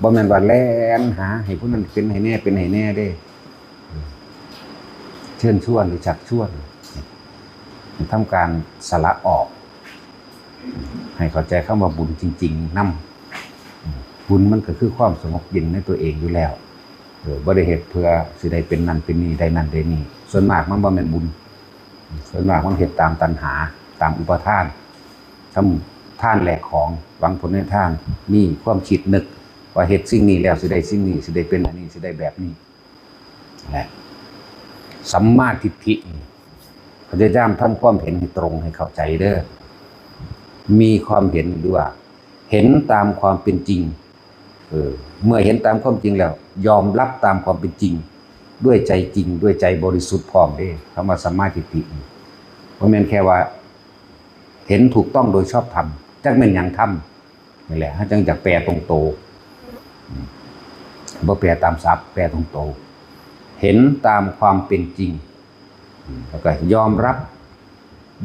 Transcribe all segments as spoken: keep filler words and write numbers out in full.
บ่แม่นว่าแล่นหาให้ผู้นั้นเป็นให้แน่เป็นให้แน่เด้ เชิญชวนหรือชักชวนให้ทำการสละออก ให้เข้าใจคำว่าบุญจริงๆนำ บุญมันก็คือความสงบเย็นในตัวเองอยู่แล้ว เออ บ่ได้เฮ็ดเพื่อสิได้เป็นนั่นเป็นนี่ได้นั่นได้นี่ ส่วนมากมันบ่แม่นบุญ ส่วนมากมันเฮ็ดตามตัณหา ตามอุปาทาน ทำทานแลกของ หวังผลในทาน มีความคิดนึกว่าเฮ็ดสิ่งนี้แล้วสิได้สิ่งนี้ สิได้เป็นอันนี้ สิได้แบบนี้ และสัมมาทิฏฐินี่พยายามทำความเห็นให้ตรงให้เข้าใจเด้อ มีความเห็นหรือว่าเห็นตามความเป็นจริง เออ เมื่อเห็นตามความจริงแล้ว ยอมรับตามความเป็นจริง ด้วยใจจริง ด้วยใจบริสุทธิ์พร้อมเด้ คำว่าสัมมาทิฏฐินี่ บ่แม่นแค่ว่า เห็นถูกต้องโดยชอบธรรม จักแม่นหยังธรรม นี่แหละ เฮาจั่งอยากแปลตรงโต อืม บ่แปลตามศัพท์ แปลตรงโต เห็นตามความเป็นจริง อืม แล้วก็ยอมรับ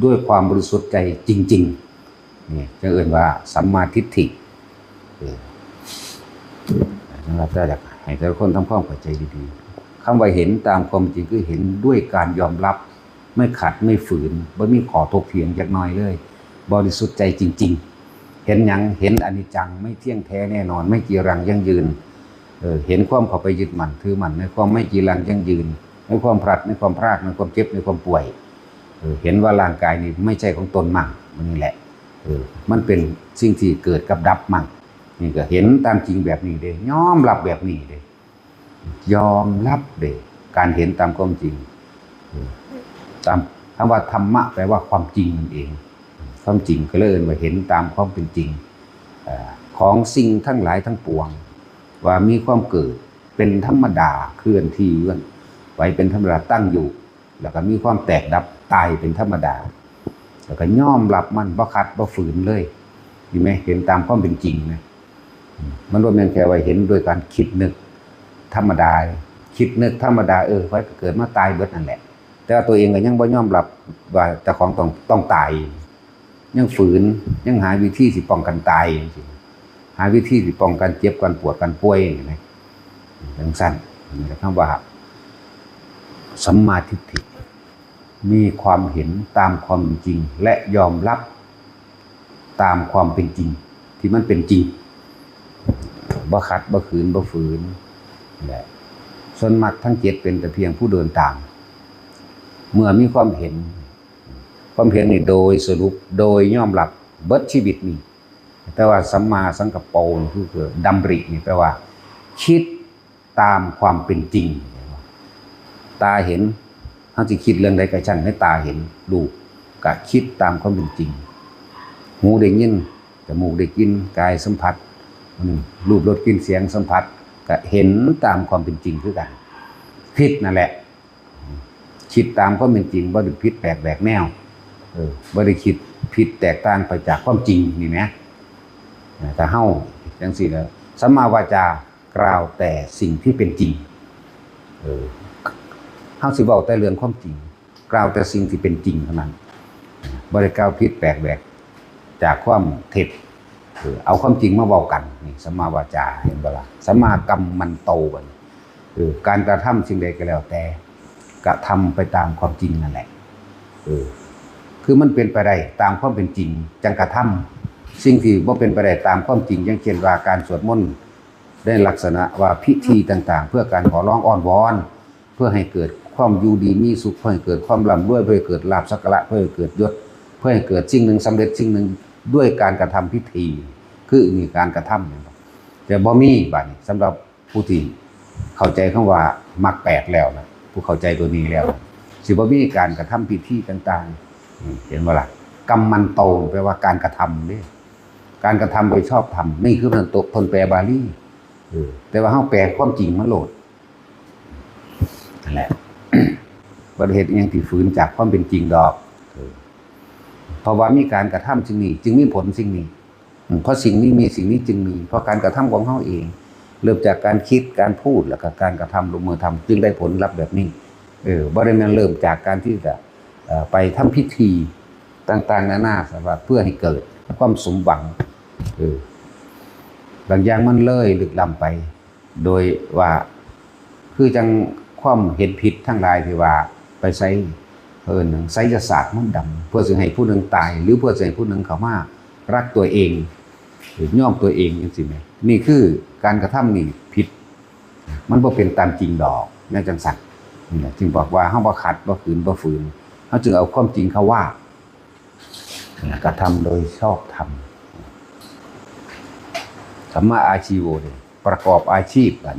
ด้วยความบริสุทธิ์ใจจริงๆ นี่จั่งเอิ้นว่าสัมมาทิฏฐิ เออ นะครับ ถ้าอยากให้แต่ละคนทำความเข้าใจดีๆ คำว่าเห็นตามความจริงคือเห็นด้วยการยอมรับ ไม่ขัดไม่ฝืน บ่มีข้อถกเถียงจักหน่อยเลย บริสุทธิ์ใจจริงๆ เห็นหยัง เห็นอนิจจัง ไม่เที่ยงแท้แน่นอน ไม่จีรังยั่งยืน เออ เห็นความเข้าไปยึดมั่นถือมั่นในความไม่จีรังยั่งยืน ในความพลัด ในความพราก ในความเจ็บ ในความป่วย เออ เห็นว่าร่างกายนี้ไม่ใช่ของตนมั่ง มันนี่แหละ เออ มันเป็นสิ่งที่เกิดกับดับมั่ง นี่ก็เห็นตามจริงแบบนี้เด้ ยอมรับแบบนี้เด้ ยอมรับเด้ การเห็นตามความจริง เออ ตามคำว่าธรรมะแปลว่าความจริงนั่นเอง ความจริงก็เลยเอิ้นว่าเห็นตามความเป็นจริง เอ่อ ของสิ่งทั้งหลายทั้งปวง ว่ามีความเกิดเป็นธรรมดา เคลื่อนที่เคลื่อนไหวเป็นธรรมดา ตั้งอยู่ แล้วก็มีความแตกดับตายเป็นธรรมดา แล้วก็ยอมรับมัน บ่ขัดบ่ฝืนเลย เห็นไหม เห็นตามความเป็นจริงนะ อืม มันบ่แม่นแค่ว่าเห็นโดยการคิดนึกธรรมดา คิดนึกธรรมดา เออ ข้อยก็เกิดมาตายเบิดนั่นแหละ แต่ว่าตัวเองก็ยังบ่ยอมรับว่าเจ้าของต้อง ต้องตาย ยังฝืน ยังหาวิธีสิป้องกันตายจังซี้ หาวิธีสิป้องกันเจ็บกันปวดกันป่วยนี่นะ จั่งซั้น นี่แหละคำว่าสัมมาทิฏฐิ มีความเห็นตามความจริง และยอมรับตามความเป็นจริง ที่มันเป็นจริง บ่ขัด บ่ขืน บ่ฝืน นั่นแหละ ส่วนมรรคทั้งเจ็ดเป็นแต่เพียงผู้เดินตาม เมื่อมีความเห็น ความเห็นนี่โดยสรุป โดยยอมรับเบิดชีวิตนี่ แต่ว่าสัมมาสังกัปโปนี่คือ คือดำรินี่แปลว่า คิดตามความเป็นจริง ตาเห็น เฮาสิคิดเรื่องใดก็ช่าง ให้ตาเห็นรูป ก็คิดตามความเป็นจริง หูได้ยิน จมูกได้กลิ่น กายสัมผัส อืม รูปรสกลิ่นเสียงสัมผัส ก็เห็นตามความเป็นจริงคือกัน คิดนั่นแหละ คิดตามความเป็นจริง บ่ได้ผิดแปลกแหวกแนว เออ บ่ได้คิดผิดแตกต่างไปจากความจริงนี่แหม แต่เฮาจั่งซี้แหละ สัมมาวาจากล่าวแต่สิ่งที่เป็นจริง เออ เฮาสิเว้าแต่เรื่องความจริง กล่าวแต่สิ่งที่เป็นจริงเท่านั้น บ่ได้กล่าวผิดแปลกแหวกจากความเท็จ เออ เอาความจริงมาเว้ากัน นี่สัมมาวาจา เห็นบ่ล่ะ สัมมากัมมันโต บัดนี้ เออ การกระทำสิ่งใดก็แล้วแต่ กระทำไปตามความจริงนั่นแหละ เออ คือมันเป็นไปได้ตามความเป็นจริง จั่งกระทำ สิ่งที่บ่เป็นไปได้ตามความจริง อย่างเช่นว่าการสวดมนต์ ในลักษณะว่าพิธีต่างๆ เพื่อการขอร้องอ้อนวอน เพื่อให้เกิดความอยู่ดีมีสุข เพื่อให้เกิดความร่ำรวย เพื่อให้เกิดลาภสักการะ เพื่อให้เกิดยศ เพื่อให้เกิดสิ่งหนึ่งสำเร็จสิ่งหนึ่ง ด้วยการกระทำพิธี คือมีการกระทำ แต่บ่มี บัดนี้ สำหรับผู้ที่เข้าใจคำว่ามรรคแปดแล้วนะ ผู้เข้าใจตัวนี้แล้วนะ สิบ่มีการกระทำพิธีต่างๆ อืม เห็นบ่ล่ะ กัมมันโต แปลว่าการกระทำเด้ การกระทำโดยชอบธรรม นี่คือเพิ่นตก เพิ่นแปลบาลี เออ แต่ว่าเฮาแปลความจริงมันโลด นั่นแหละ บ่ได้เฮ็ดอิหยังที่ฝืนจากความเป็นจริงดอก เออ เพราะว่ามีการกระทำสิ่งนี้ จึงมีผลสิ่งนี้ อืม เพราะสิ่งนี้มี สิ่งนี้จึงมี เพราะการกระทำของเฮาเอง เริ่มจากการคิด การพูด แล้วก็การกระทำลงมือทำ จึงได้ผลลัพธ์แบบนี้ เออ บ่ได้แม่นเริ่มจากการที่จะ เอ่อ ไปทำพิธีต่างๆนานา สำหรับเพื่อให้เกิดความสมหวัง เออ บางอย่างมันเลยลึกล้ำไป โดยว่า คือจั่งความเห็นผิดทั้งหลายที่ว่าไปใส่ เอิ้นหยัง ไสยศาสตร์มนต์ดำ เพื่อสิให้ผู้หนึ่งตาย หรือเพื่อสิให้ผู้หนึ่งเข้ามารักตัวเอง หรือยอมตัวเองจังซี้แหม นี่คือการกระทำนี่ผิด มันบ่เป็นตามจริงดอก แนวจั่งซั้น นี่แหละจึงบอกว่าเฮาบ่ขัด บ่ขืน บ่ฝืน เฮาจึงเอาความจริงเข้าว่า กระทำโดยชอบธรรม สัมมาอาชีโว เนี่ย ประกอบอาชีพกัน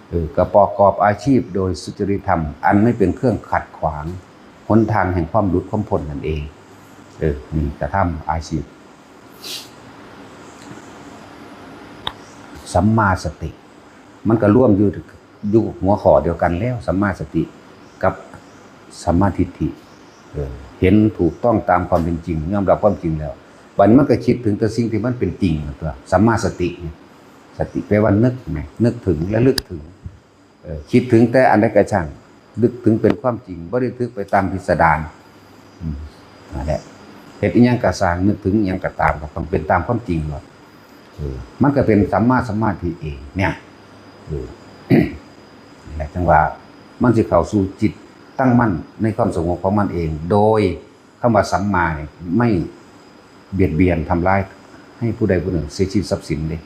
เออ ก็ประกอบอาชีพโดยสุจริตธรรม อันไม่เป็นเครื่องขัดขวาง หนทางแห่งความหลุดความพ้นนั่นเอง เออ นี่กระทำอาชีพ สัมมาสติ มันก็รวมอยู่ อยู่หัวข้อเดียวกันแล้ว สัมมาสติกับสัมมาทิฏฐิ เออ เห็นถูกต้องตามความเป็นจริง ยอมรับความจริงแล้ว บัดนี้มันก็คิดถึงแต่สิ่งที่มันเป็นจริงตัว สัมมาสติเนี่ย สติแปลว่านึกไง นึกถึง ระลึกถึง เออ คิดถึงแต่อันใดก็ช่าง นึกถึงเป็นความจริง บ่ได้นึกไปตามพิสดาร อืม นั่นแหละ เฮ็ดอิหยังก็ซ่าง นึกถึงอิหยังก็ตาม ก็ต้องเป็นตามความจริงหมด เออ มันก็เป็นสัมมาสมาธิเองเนี่ย เออ นั่นแหละจั่งว่า มันสิเข้าสู่จิตตั้งมั่นในความสงบของมันเอง โดยคำว่าสัมมาเนี่ย ไม่เบียดเบียนทำร้ายให้ผู้ใดผู้หนึ่งเสียชีวิตทรัพย์สินเด้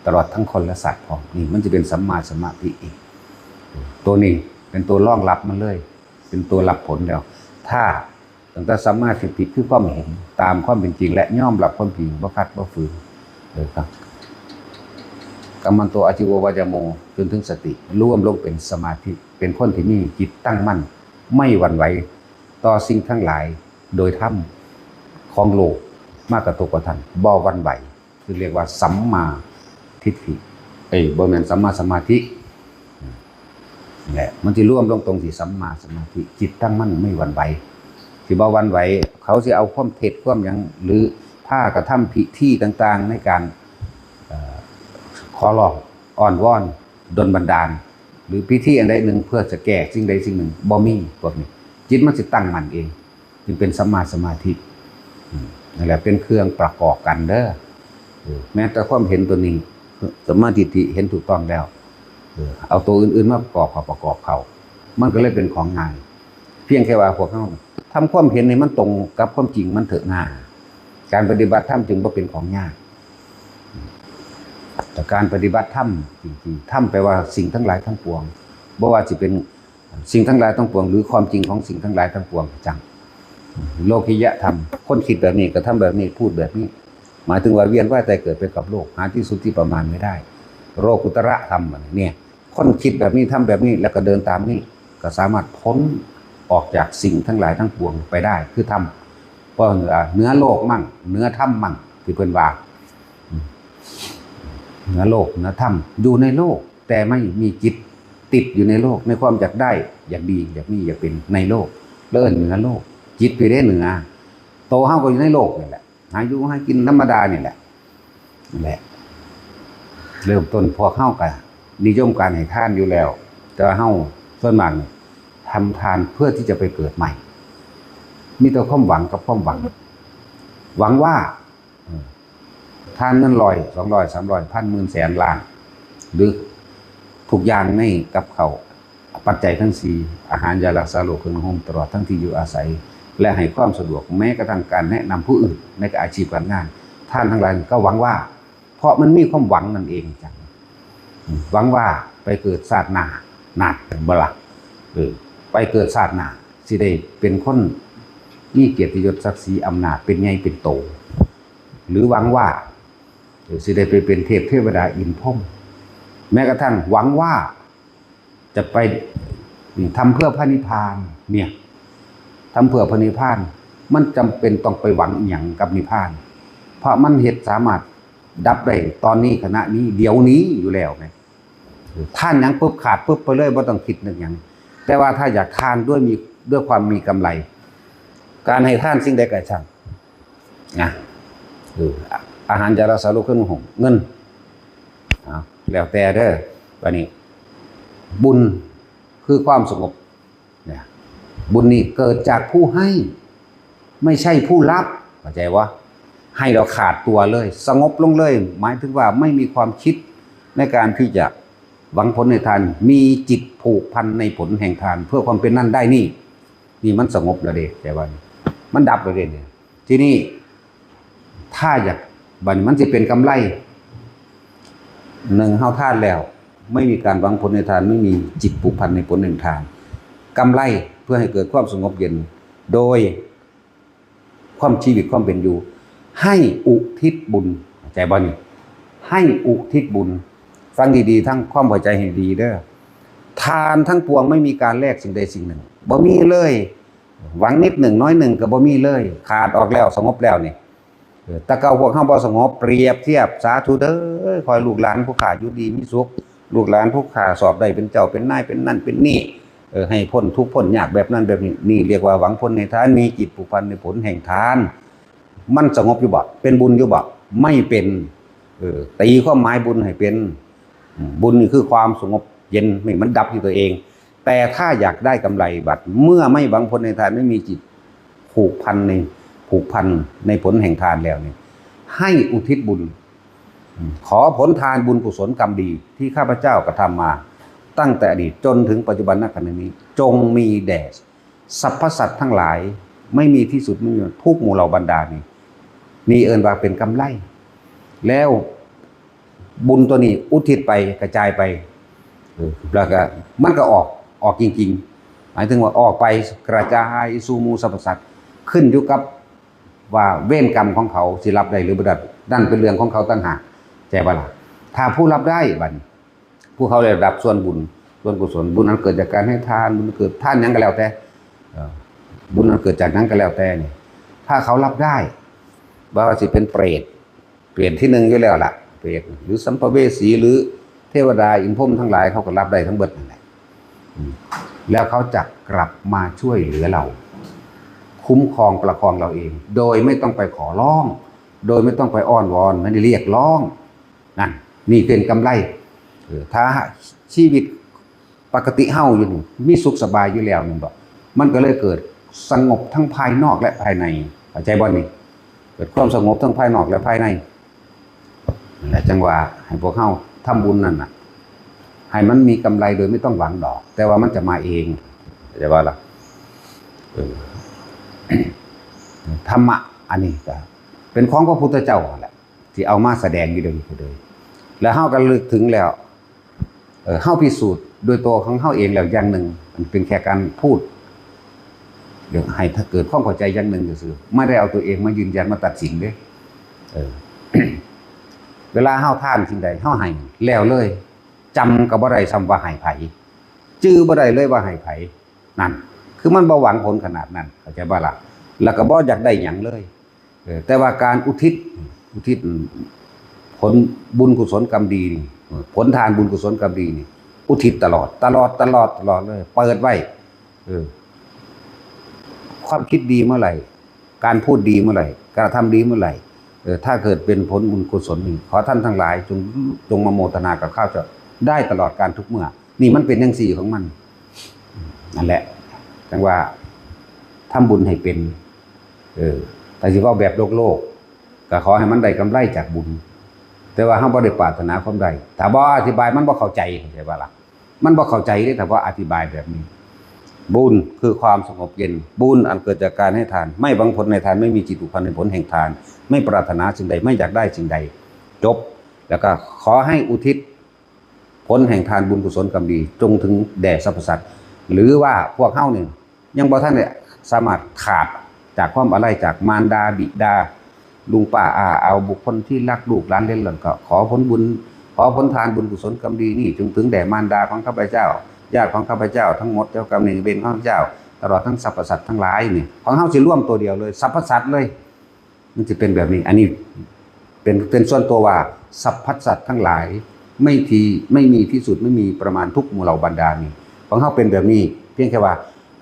ตลอดทั้งคนและสัตว์พร้อม นี่มันจะเป็นสัมมาสมาธิเอง ตัวนี้เป็นตัวรองรับมันเลย เป็นตัวรับผลแล้ว ถ้าตั้งแต่สัมมาทิฏฐิคือความเห็นตามความเป็นจริง และยอมรับความจริง บ่ขัดบ่ฝืน เออครับ กัมมันโตอาชีโววายาโม จนถึงสติ รวมลงเป็นสมาธิ เป็นคนที่มีจิตตั้งมั่น ไม่หวั่นไหวต่อสิ่งทั้งหลาย โดยธรรมของโลกมากระทบกระทั่ง บ่หวั่นไหว คือเรียกว่าสัมมาทิฏฐิ เอ้ย บ่แม่นสัมมาสมาธิ นั่นแหละ มันสิรวมลงตรงที่สัมมาสมาธิ จิตตั้งมั่นไม่หวั่นไหว สิบ่หวั่นไหว เขาสิเอาความเท็จความหยัง หรือพากระทำพิธีต่างๆ ในการ เอ่อ ขอร้อง อ้อนวอน ดลบันดาล หรือพิธีอันใดหนึ่งเพื่อจะแก้สิ่งใดสิ่งหนึ่ง บ่มีพวกนี้ จิตมันสิตั้งมั่นเอง จึงเป็นสัมมาสมาธิ อืม นั่นแหละเป็นเครื่องประกอบกันเด้อ เออ แม้แต่ความเห็นตัวนี้ สัมมาทิฏฐิเห็นถูกต้องแล้ว เออ เอาตัวอื่นๆมาประกอบเข้า ประกอบเข้า มันก็เลยเป็นของง่าย เพียงแค่ว่าพวกเราทำความเห็นให้มันตรงกับความจริงมันเถอะนะ การปฏิบัติธรรมจึงบ่เป็นของยาก แต่การปฏิบัติธรรมจริงๆ ธรรมแปลว่าสิ่งทั้งหลายทั้งปวง บ่ว่าสิเป็นสิ่งทั้งหลายทั้งปวง หรือความจริงของสิ่งทั้งหลายทั้งปวงจัง โลกิยธรรม คนคิดแบบนี้ กระทำแบบนี้ พูดแบบนี้ หมายถึงว่าเวียนว่ายตายเกิดไปกับโลก หาที่สุดที่ประมาณไม่ได้ โลกุตระธรรมเนี่ย คนคิดแบบนี้ ทำแบบนี้ แล้วก็เดินตามนี้ ก็สามารถพ้นออกจากสิ่งทั้งหลายทั้งปวงไปได้ คือธรรม เพราะเหนือ เหนือโลกมั่ง เหนือธรรมมั่ง ที่เพิ่นว่า อืม เหนือโลก เหนือธรรม อยู่ในโลก แต่ไม่มีจิตติดอยู่ในโลก ในความอยากได้ อยากดี อยากมี อยากเป็น ในโลก แล้วเอิ้นเหนือโลก จิตไปได้เหนือ โตเฮาก็อยู่ในโลกนี่แหละ หาอยู่หากินธรรมดานี่แหละ นั่นแหละ เริ่มต้นพวกเฮาก็นิยมการให้ทานอยู่แล้ว แต่ว่าเฮาส่วนมากนี่ทำทานเพื่อที่จะไปเกิดใหม่ มีแต่ความหวังกับความหวัง หวังว่า เออ ทานเงินร้อย สองร้อย สามร้อย พัน หมื่น แสน ล้าน หรือทุกอย่างในกับข้าว ปัจจัยทั้งสี่ อาหาร ยารักษาโรค เครื่องนุ่งห่ม ตลอดทั้งที่อยู่อาศัย และให้ความสะดวก แม้กระทั่งการแนะนำผู้อื่นในอาชีพการงาน ทานทั้งหลายก็หวังว่า เพราะมันมีความหวังนั่นเองจ้ะ หวังว่าไปเกิดชาติหน้า นั่น เห็นบ่ล่ะ เออ ไปเกิดชาติหน้า สิได้เป็นคนมีเกียรติยศศักดิ์ศรีอำนาจ เป็นใหญ่เป็นโต หรือหวังว่า เออ สิได้ไปเป็นเทพเทวดาอินทร์พรหม แม้กระทั่งหวังว่า จะไปทำเพื่อพระนิพพาน เนี่ย ทำเพื่อพระนิพพาน มันจำเป็นต้องไปหวังอิหยังกับนิพพาน เพราะมันเฮ็ดสามารถดับได้ตอนนี้ ขณะนี้ เดี๋ยวนี้อยู่แล้วไง ทานหยังปุ๊บ ขาดปุ๊บไปเลย บ่ต้องคิดนึกหยัง แต่ว่าถ้าอยากทานด้วยมี ด้วยความมีกำไร การให้ทานสิ่งใดก็ช่าง นะ เออ อาหาร ยารักษาโรค เครื่องนุ่งห่ม เงิน เอา แล้วแต่เด้อ บัดนี้ บุญคือความสงบ เนี่ย บุญนี่เกิดจากผู้ให้ ไม่ใช่ผู้รับ เข้าใจบ่? ให้เราขาดตัวเลย สงบลงเลย หมายถึงว่าไม่มีความคิดในการที่จะหวังผลในทาน มีจิตผูกพันในผลแห่งทาน เพื่อความเป็นนั่นได้นี่ นี่มันสงบแล้วเด้ แต่ว่ามันดับแล้วเด้เนี่ย ทีนี้ถ้าอยาก บัดนี้มันสิเป็นกำไร หนึ่ง เฮาทานแล้ว ไม่มีการหวังผลในทาน ไม่มีจิตผูกพันในผลแห่งทาน กำไรเพื่อให้เกิดความสงบเย็น โดยความชีวิตความเป็นอยู่ ให้อุทิศบุญ เข้าใจบ่นี่ ให้อุทิศบุญ ฟังดีๆ ทั้งความเข้าใจให้ดีเด้อ ทานทั้งปวงไม่มีการแลกสิ่งใดสิ่งหนึ่ง บ่มีเลย หวังนิดหนึ่งน้อยหนึ่งก็บ่มีเลย ขาดออกแล้ว สงบแล้วนี่ เออ แต่เก่าพวกเฮาบ่สงบ เปรียบเทียบ สาธุเด้อ ขอให้ลูกหลานผู้ข้าอยู่ดีมีสุข ลูกหลานผู้ข้าสอบได้เป็นเจ้าเป็นนายเป็นนั่นเป็นนี่ เออ ให้พ้นทุกข์พ้นยากแบบนั้นแบบนี้ นี่เรียกว่าหวังผลในทาน มีจิตผูกพันในผลแห่งทาน มันสงบอยู่บ่ เป็นบุญอยู่บ่ ไม่เป็น เออ ตีความหมายบุญให้เป็น อืม บุญนี่คือความสงบเย็น นี่มันดับที่ตัวเอง แต่ถ้าอยากได้กำไรบัด เมื่อไม่หวังผลในทาน ไม่มีจิตผูกพันใน ผูกพันในผลแห่งทานแล้วเนี่ย ให้อุทิศบุญ อืม ขอผลทานบุญกุศลกรรมดี ที่ข้าพเจ้ากระทำมา ตั้งแต่อดีตจนถึงปัจจุบันณขณะนี้ จงมีแด่สรรพสัตว์ทั้งหลาย ไม่มีที่สุด ไม่มีทุกหมู่เหล่าบรรดานี่ นี่เอิ้นว่าเป็นกำไร แล้วบุญตัวนี้อุทิศไปกระจายไป เออ แล้วก็มันก็ออก ออกจริงๆ หมายถึงว่าออกไปกระจายสู่หมู่สรรพสัตว์ ขึ้นอยู่กับว่าเวรกรรมของเขาสิรับได้หรือบ่ได้ นั่นเป็นเรื่องของเขาต่างหาก เข้าใจบ่ล่ะ ถ้าผู้รับได้บัดนี้ ผู้เขาได้รับส่วนบุญ ส่วนกุศล บุญอันเกิดจากการให้ทาน บุญเกิดทานหยังก็แล้วแต่ เอ่อ บุญอันเกิดจากนั้นก็แล้วแต่นี่ ถ้าเขารับได้ บ่ว่าสิเป็นเปรต เปรตที่หนึ่งอยู่แล้วล่ะ เปรต หรือสัมภเวสี หรือเทวดา อินพรหมทั้งหลาย เขาก็รับได้ทั้งเบิดนั่นแหละ อืม แล้วเขาจะกลับมาช่วยเหลือเรา คุ้มครองประคองเราเอง โดยไม่ต้องไปขอร้อง โดยไม่ต้องไปอ้อนวอน ไม่ได้เรียกร้อง นั่น นี่เป็นกำไร เออ ถ้าชีวิตปกติเฮาอยู่นี่ มีสุขสบายอยู่แล้วแม่นบ่ มันก็เลยเกิดสงบทั้งภายนอกและภายใน เข้าใจบ่นี่ เกิดความสงบทั้งภายนอกและภายใน นั่นแหละจั่งว่าให้พวกเฮาทำบุญนั่นน่ะ ให้มันมีกำไรโดยไม่ต้องหวังดอก แต่ว่ามันจะมาเอง เข้าใจบ่ล่ะ เออ ธรรมะอันนี้ก็เป็นของพระพุทธเจ้านั่นแหละ ที่เอามาแสดงอยู่เดี๋ยวนี้ก็เลย แล้วเฮาก็ระลึกถึงแล้ว เออ เฮาพิสูจน์โดยตัวของเฮาเองแล้วอย่างหนึ่ง มันเป็นแค่การพูด เดี๋ยวให้ถ้าเกิดความเข้าใจอย่างหนึ่งซื่อๆ ไม่ได้เอาตัวเองมายืนยันมาตัดสินเด้ เออ เวลาเฮาทานสิ่งใด เฮาให้แล้วเลย จำก็บ่ได้ซ้ำว่าให้ไผ จื่อบ่ได้เลยว่าให้ไผ นั่น คือมันบ่หวังผลขนาดนั้น เข้าใจบ่ล่ะ แล้วก็บ่อยากได้หยังเลย เออ แต่ว่าการอุทิศ อุทิศผลบุญกุศลกรรมดีนี่ เออ ผลทานบุญกุศลกรรมดีนี่ อุทิศตลอด ตลอด ตลอด ตลอดเลย เปิดไว้ เออ ความคิดดีเมื่อไหร่ การพูดดีเมื่อไหร่ การกระทำดีเมื่อไหร่ เออ ถ้าเกิดเป็นผลบุญกุศลนี่ ขอท่านทั้งหลายจง จงมาโมทนากับข้าพเจ้าได้ตลอดกาลทุกเมื่อ นี่มันเป็นจั่งซี้ของมัน นั่นแหละ จั่งว่าทำบุญให้เป็น เออ แต่สิเว้าแบบโลกๆ ก็ขอให้มันได้กำไรจากบุญ แต่ว่าเฮาบ่ได้ปรารถนาความได้ ถ้าบ่อธิบายมันบ่เข้าใจ เข้าใจบ่ล่ะ มันบ่เข้าใจเด้ ถ้าบ่อธิบายแบบนี้ บุญคือความสงบเย็น บุญอันเกิดจากการให้ทาน ไม่หวังผลในทาน ไม่มีจิตผูกพันในผลแห่งทาน ไม่ปรารถนาสิ่งใด ไม่อยากได้สิ่งใด จบ แล้วก็ขอให้อุทิศผลแห่งทานบุญกุศลกรรมดี จงถึงแด่สรรพสัตว์ หรือว่าพวกเฮานี่ยังบ่ทันได้สามารถขาดจากความอาลัยจากมารดาบิดา ลุงป้าอาอาว บุคคลที่รัก ลูกหลานเหลนหลน ก็ขอผลบุญ ขอผลทานบุญกุศลกรรมดีนี่ จงถึงแด่มารดาของข้าพเจ้า ญาติของข้าพเจ้าทั้งหมด เจ้ากรรมนายเวรของข้าพเจ้า ตลอดทั้งสรรพสัตว์ทั้งหลายนี่ ของเฮาสิรวมตัวเดียวเลย สรรพสัตว์เลย มันสิเป็นแบบนี้ อันนี้เป็น เป็นส่วนตัวว่า สรรพสัตว์ทั้งหลาย ไม่ที่ ไม่มีที่สุด ไม่มีประมาณทุกหมู่เหล่าบรรดานี่ ของเฮาเป็นแบบนี้ เพียงแค่ว่า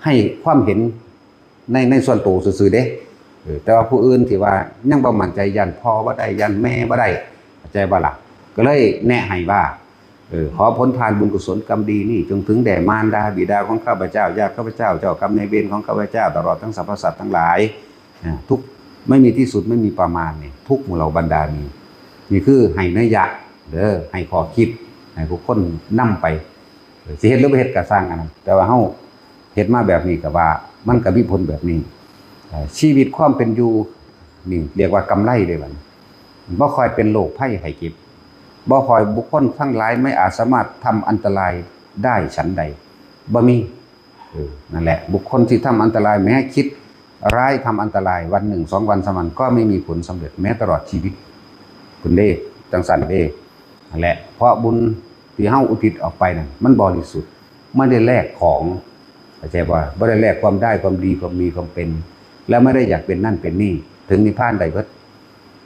ให้ความเห็น ใน ในส่วนตัวซื่อๆเด้ เออ แต่ว่าผู้อื่นที่ว่ายังบ่มั่นใจ ย่านพ่อบ่ได้ ย่านแม่บ่ได้ เข้าใจบ่ล่ะ ก็เลยแนะให้ว่า เออ ขอผลทานบุญกุศลกรรมดีนี่ จงถึงแด่มารดาบิดาของข้าพเจ้า ญาติข้าพเจ้า เจ้ากรรมนายเวรของข้าพเจ้า ตลอดทั้งสรรพสัตว์ทั้งหลาย อ่า ทุก ไม่มีที่สุด ไม่มีประมาณ นี่ ทุกข์หมู่เหล่าบรรดานี้ นี่คือให้นัยยะเด้อ ให้ข้อคิด ให้ทุกคนนำไป เออ สิเฮ็ดหรือบ่เฮ็ดก็ซ่างอันนั้น แต่ว่าเฮาเฮ็ดมาแบบนี้ก็ว่า มันก็มีผลแบบนี้ เอ่อ ชีวิตความเป็นอยู่ นี่เรียกว่ากำไรเด้บัดนี้ บ่ค่อยเป็นโรคภัยไข้เจ็บ บ่ค่อย บุคคลทั้งหลายไม่อาจสามารถทำอันตรายได้ฉันใด บ่มี เออ นั่นแหละ บุคคลที่ทำอันตราย แม้คิดร้ายทำอันตราย วันหนึ่ง สองวัน สามวัน ก็ไม่มีผลสำเร็จ แม้ตลอดชีวิต พุ้นเด้ จั่งซั้นเด้ นั่นแหละ เพราะบุญที่เฮาอุทิศออกไปนั่น มันบริสุทธิ์ ไม่ได้แลกของ เข้าใจบ่ บ่ได้แลกความได้ ความดี ความมี ความเป็น แล้วไม่ได้อยากเป็นนั่นเป็นนี่ ถึงนิพพานได้เบิด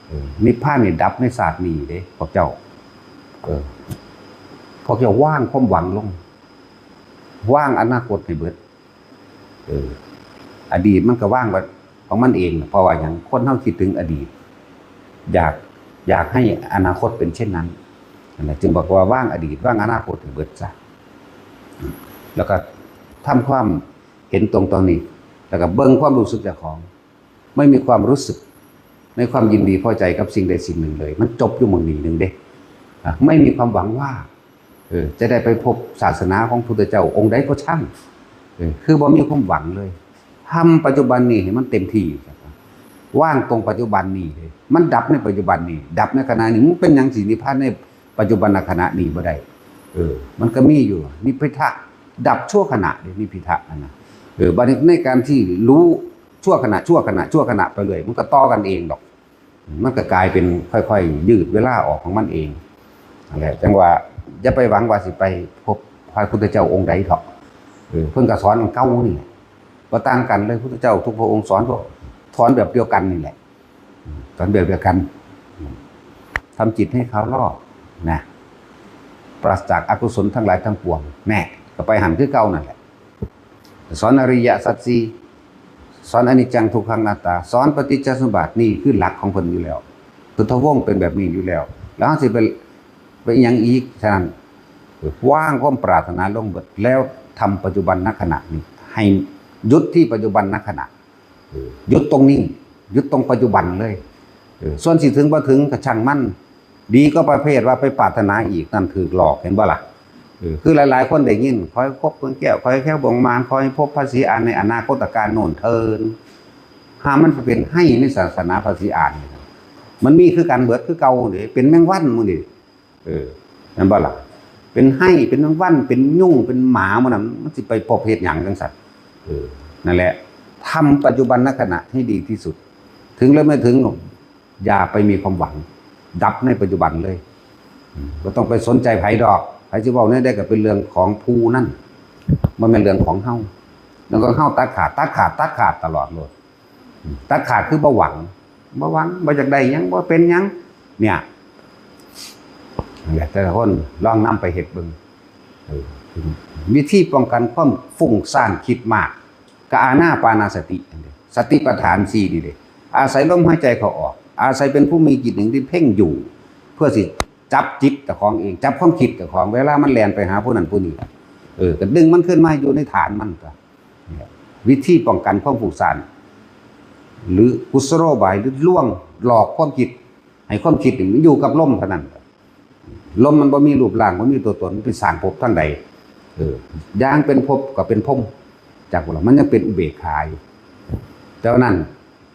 เออ นิพพานนี่ดับในชาตินี้เด้ พวกเจ้า เออ พวกเจ้าวางความหวังลง วางอนาคตให้เบิด เออ อดีตมันก็วางไว้ของมันเอง เพราะว่าหยัง คนเฮาคิดถึงอดีต อยาก อยากให้อนาคตเป็นเช่นนั้น นั่นแหละ จึงบอกว่าวางอดีต วางอนาคตให้เบิดซะ แล้วก็ทำความเห็นตรงตรงนี้ แล้วก็เบิ่งความรู้สึกเจ้าของ ไม่มีความรู้สึกในความยินดีพอใจกับสิ่งใดสิ่งหนึ่งเลย มันจบอยู่หม่องนี้หนึ่งเด้ อ่ะ ไม่มีความหวังว่า เออ จะได้ไปพบศาสนาของพุทธเจ้าองค์ใดก็ช่าง เออ คือบ่มีความหวังเลย ทำปัจจุบันนี้ให้มันเต็มที่ ว่างตรงปัจจุบันนี้เลย มันดับในปัจจุบันนี้ ดับในขณะนี้ มันเป็นหยังสินิพพานในปัจจุบันขณะนี้บ่ได้ เออ มันก็มีอยู่ นิพพิทะ ดับชั่วขณะเด้ นิพพิทะนั่นนะ เออ บัดนี้ในการที่รู้ชั่วขณะ ชั่วขณะ ชั่วขณะไปเลย มันก็ต่อกันเองดอก มันก็กลายเป็นค่อยๆยืดเวลาออกของมันเอง นั่นแหละ จั่งว่าอย่าไปหวังว่าสิไปพบพระพุทธเจ้าองค์ใดเถาะ เออ เพิ่นก็สอนอันเก่านี่แหละ บ่ต่างกันเลย พุทธเจ้าทุกพระองค์สอนก็สอนแบบเดียวกันนี่แหละ สอนแบบเดียวกัน ทำจิตให้เขารอบนะ ปราศจากอกุศลทั้งหลายทั้งปวง แน่ ก็ไปหันคือเก่านั่นแหละ สอนอริยสัจสี่ สอนอนิจจังทุกขังอนัตตา สอนปฏิจจสมุปบาท นี่คือหลักของเพิ่นอยู่แล้ว พุทธวงศ์เป็นแบบนี้อยู่แล้ว แล้วเฮาสิไป ไปอิหยังอีก ฉะนั้น วางความปรารถนาลงเบิด แล้วทำปัจจุบันนขณะนี้ ให้หยุดที่ปัจจุบันนขณะ เออ หยุดตรงนี้ หยุดตรงปัจจุบันเลย เออ ส่วนสิถึงบ่ถึงก็ช่างมัน ดีกว่าประเภทว่าไปปรารถนาอีก นั่นถืกหลอก เห็นบ่ล่ะ เออ คือหลายๆคนได้ยิน ขอให้คบเพิ่นแก้ว ขอให้แคล้วบ่วงมาร ขอให้พบพระศรีอานในอนาคตกาลโน่นเทิน หามันไปเป็นไห้ในศาสนาพระศรีอานนี่ มันมีคือกันเบิดคือเก่าเด้ เป็นแมงวันหมู่นี่ เออ แม่นบ่ล่ะ เป็นไห้ เป็นแมงวัน เป็นยุง เป็นหมาหมู่นั้น มันสิไปพบเฮ็ดหยังจั่งซั้น เออ นั่นแหละ ทำปัจจุบันขณะให้ดีที่สุด ถึงหรือไม่ถึง อย่าไปมีความหวัง ดับในปัจจุบันเลย อืม บ่ต้องไปสนใจไผดอก ไผสิเว้าแนวใดก็เป็นเรื่องของผู้นั้น บ่แม่นเรื่องของเฮา เรื่องของเฮาตัดขาด ตัดขาด ตัดขาดตลอดโลด อืม ตัดขาดคือบ่หวัง บ่หวัง บ่อยากได้หยัง บ่เป็นหยัง เนี่ย นั่นแหละ แต่ละคนลองนำไปเฮ็ดเบิ่ง เออ วิธีป้องกันความฟุ้งซ่านคิดมาก ก็อานาปานสติ สติปัฏฐานสี่นี่เด้ อาศัยลมหายใจเข้าออก อาศัยเป็นผู้มีจิตหนึ่งที่เพ่งอยู่ เพื่อสิจับจิตเจ้าของเอง จับความคิดเจ้าของ เวลามันแล่นไปหาผู้นั้นผู้นี้ เออ ก็ดึงมันขึ้นมาอยู่ในฐานมันก็ เนี่ย วิธีป้องกันความฟุ้งซ่าน หรือกุศโลบาย หรือลวงหลอกความคิด ให้ความคิดนี่มันอยู่กับลมเท่านั้น ลมมันบ่มีรูปร่าง บ่มีตัวตน มันไปสร้างภพทางใด เออ อย่างเป็นภพก็เป็นพรหม จักบ่ล่ะ มันยังเป็นอุเบกขาอยู่ แต่ว่านั่น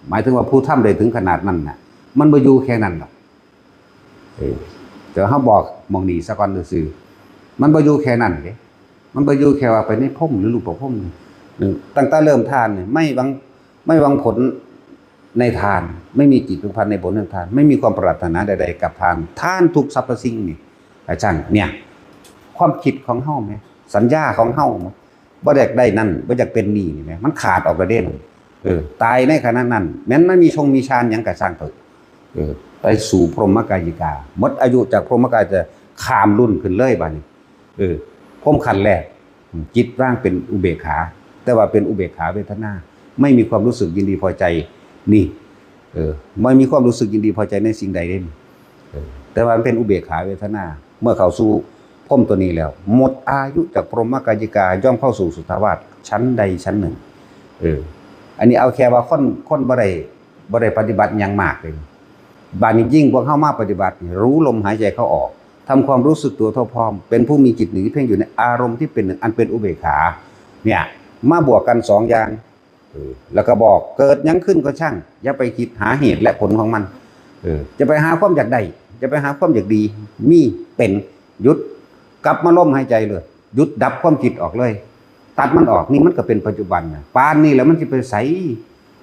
หมายถึงว่าผู้ทำได้ถึงขนาดนั้นน่ะ มันบ่อยู่แค่นั้นดอก เออ แต่เฮาบอกหม่องนี้ซะก่อนซื่อๆ มันบ่อยู่แค่นั้นเด้ มันบ่อยู่แค่ว่าไปในพรหมหรือรูปภพนี่ เออ ตั้งแต่เริ่มทานนี่ ไม่หวัง ไม่หวังผลในทาน ไม่มีจิตผูกพันในผลแห่งทาน ไม่มีความปรารถนาใดๆกับทาน ทานทุกสรรพสิ่งนี่ อาจารย์ เนี่ย ความคิดของเฮาแหม สัญญาของเฮาแหม บ่อยากได้นั่น บ่อยากเป็นนี่นี่แหม มันขาดออกแล้วเด้ เออ ตายในขณะนั้น แม้นมันมีชงมีฌานหยังก็ช่างเถาะ เออ ไปสู่พรหมกายิกา หมดอายุจากพรหมกายิกา ข้ามรุ่นขึ้นเลยบัดนี้ เออ พรหมขั้นแรก จิตว่างเป็นอุเบกขา แต่ว่าเป็นอุเบกขาเวทนา ไม่มีความรู้สึกยินดีพอใจ นี่ เออ ไม่มีความรู้สึกยินดีพอใจในสิ่งใดเด้ เออ แต่ว่ามันเป็นอุเบกขาเวทนา เมื่อเข้าสู่พรหมตัวนี้แล้ว หมดอายุจากพรหมกายิกา ย่อมเข้าสู่สุทธาวาสชั้นใดชั้นหนึ่ง เออ อันนี้เอาแค่ว่าคน คนบ่ได้ บ่ได้ปฏิบัติหยังมากเลย บาดนี้ยิ่งพวกเฮามาปฏิบัตินี่ รู้ลมหายใจเข้าออก ทำความรู้สึกตัวทั่วพร้อม เป็นผู้มีจิตหนึ่งที่เพ่งอยู่ในอารมณ์ที่เป็นหนึ่ง อันเป็นอุเบกขา เนี่ย มาบวกกันสองอย่าง เออ แล้วก็บอก เกิดหยังขึ้นก็ช่าง อย่าไปคิดหาเหตุและผลของมัน เออ จะไปหาความอยากได้ จะไปหาความอยากดี มี เป็น หยุด กลับมาลมหายใจเลย หยุด ดับความคิดออกเลย ตัดมันออก นี่มันก็เป็นปัจจุบันนะ ปานนี้แล้วมันสิไปไส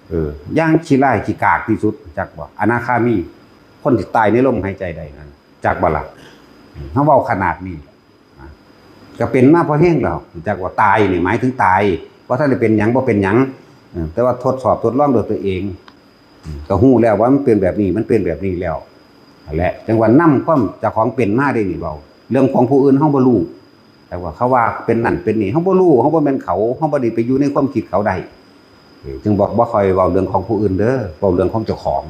เออ อย่างขี้ร้ายขี้กากที่สุด จักบ่ อนาคามี คนที่ตายในลมหายใจได้นั่น จักบ่ล่ะ เฮาเว้าขนาดนี้ นะ ก็เป็นมาพอแฮงแล้ว จักว่าตายนี่หมายถึงตาย บ่ทันได้เป็นหยัง บ่เป็นหยัง เออ แต่ว่าทดสอบทดลองด้วยตัวเอง อืม ก็ฮู้แล้วว่ามันเป็นแบบนี้ มันเป็นแบบนี้แล้ว นั่นแหละ จังว่านำความเจ้าของเป็นมาได้นี่เว้า เรื่องของผู้อื่นเฮาบ่รู้ แต่ว่าเขาว่าเป็นนั่นเป็นนี่ เฮาบ่รู้ เฮาบ่แม่นเขา เฮาบ่ได้ไปอยู่ในความคิดเขาได้ เออ จึงบอกบ่ค่อยเว้าเรื่องของผู้อื่นเด้อ เว้าเรื่องของเจ้าของ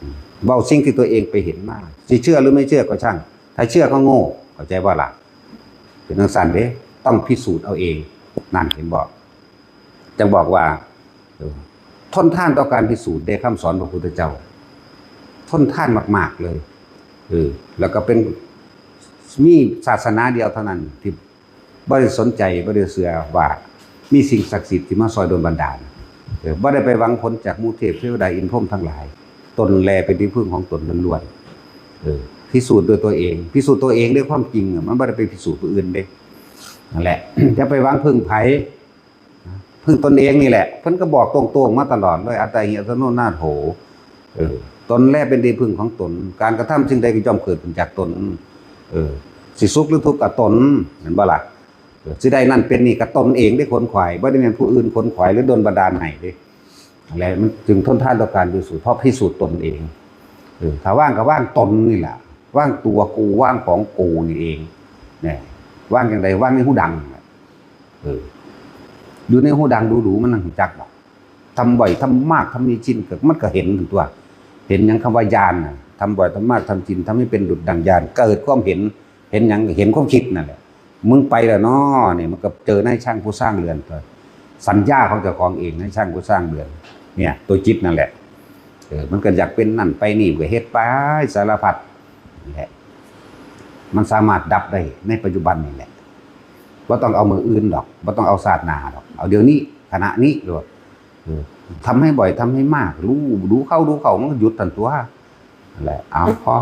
อืม เว้าสิ่งที่ตัวเองไปเห็นมา สิเชื่อหรือไม่เชื่อก็ช่าง ถ้าเชื่อก็โง่ เข้าใจบ่ล่ะ เป็นจังซั่นเด้ ต้องพิสูจน์เอาเอง นั่นเห็นบ่ จังบอกว่า เออ ทนทานต่อการพิสูจน์เด้ คำสอนพระพุทธเจ้า ทนทานมากๆเลย เออ แล้วก็เป็น มีศาสนาเดียวเท่านั้นที่บ่ได้สนใจ บ่ได้เชื่อว่ามีสิ่งศักดิ์สิทธิ์ที่มาซอยดลบันดาล เออ บ่ได้ไปหวังผลจากหมู่เทพเทวดาอินทร์พรหมทั้งหลาย ตนแลเป็นที่พึ่งของตนล้วนๆ เออ พิสูจน์ด้วยตัวเอง พิสูจน์ตัวเองด้วยความจริงอะ มันบ่ได้ไปพิสูจน์ผู้อื่นเด้ นั่นแหละ อย่าไปหวังพึ่งไผ พึ่งตนเองนี่แหละ เพิ่นก็บอกตรงๆมาตลอดเลย อัตตาหิอัตโนนาโถ เออ ตนแลเป็นที่พึ่งของตน การกระทำสิ่งใดก็ย่อมเกิดขึ้นจากตน เออ สิสุขหรือทุกข์กับตน เห็นบ่ล่ะ เออ สิได้นั่นเป็นนี่กับตนเองได้ขนขวาย บ่ได้แม่นผู้อื่นขนขวายหรือดลบันดาลให้เด้ นั่นแหละ มันจึงทนทานต่อการพิสูจน์ เพราะพิสูจน์ตนเอง เออ ถ้าว่างก็ว่างตนนี่แหละ ว่างตัวกู ว่างของกูนี่เอง เนี่ย ว่างจั่งใด ว่างในหูดังน่ะ เออ อยู่ในหูดังดูๆ มันนั่งจักดอก ทำบ่อยทำมาก ทำมีชินก็ มันก็เห็นตัว เห็นหยัง คำว่าญาณน่ะ ทำบ่อยทำมาก ทำชิน ทำให้เป็นดุจดั่งญาณ เกิดความเห็น เห็นหยัง เห็นความคิดนั่นแหละ มึงไปแล้วเนาะ นี่มันก็เจอนายช่างผู้สร้างเรือนตัว สัญญาของเจ้าของเอง นายช่างผู้สร้างเรือน เนี่ย ตัวจิตนั่นแหละ เออ มันก็อยากเป็นนั่นไปนี่ มันก็เฮ็ดไปสารพัด นี่แหละ มันสามารถดับได้ในปัจจุบันนี่แหละ บ่ต้องเอามื้ออื่นดอก บ่ต้องเอาชาติหน้าดอก เอาเดี๋ยวนี้ ขณะนี้โลด เออ ทำให้บ่อย ทำให้มาก รู้ ดูเข้า ดูเข้า มันก็หยุดทันตัว นั่นแหละ เอา พอ